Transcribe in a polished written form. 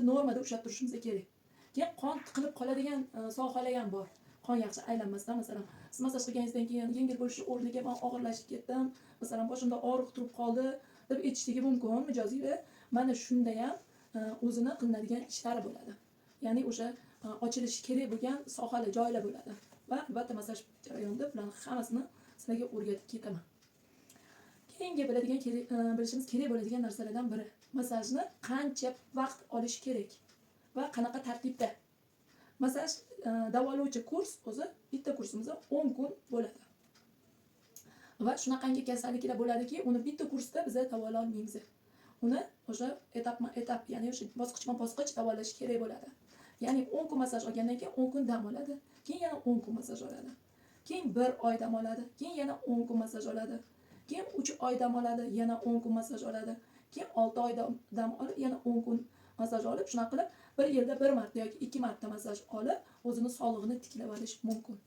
Biz normada ushlab turishimiz kerak. Keyin qon tiqilib qoladigan sohalar ham bor. Qon yaxshi aylanmasdan, masalan, siz massaj qilganingizdan keyin yengil bo'lishi o'rniga man og'irlashib ketdim, masalan, boshimda og'riq turib qoldi deb aytishligi mumkin mijozinglar. Mana shunda ham o'zini qilinadigan ishlari bo'ladi. Ya'ni o'sha ochilishi kerak bo'lgan sohalar, joylar bo'ladi. Va albatta massaj jarayonida bularni hammasini sizlarga o'rgatib ketaman. Keyingi biladigan bilishimiz kerak bo'ladigan narsalardan biri: massajni qancha vaqt olish kerak va qanaqa tartibda. Massaj davolovchi kurs o'zi, bitta kursimiz 10 kun bo'ladi. Va shunaqangi kasalliklar bo'ladiki, uni bitta kursda biza davololmaymiz. Uni o'sha etapma etap, ya'ni o'sha bosqichma bosqich davolash kerak bo'ladi. Ya'ni 10 kun massaj olgandan keyin 10 kun dam oladi. Keyin yana 10 kun massaj oladi. Keyin 1 oy dam oladi. Keyin yana 10 kun massaj oladi. Keyin 3 oy dam oladi, yana 10 kun massaj oladi. Keyin 6 oy dam olib, yana 10 kun massaj olib, shunaqa qilib bir yilda bir marta yoki ikki marta massaj olib, o'zini sog'lig'ini tiklab olish mumkin.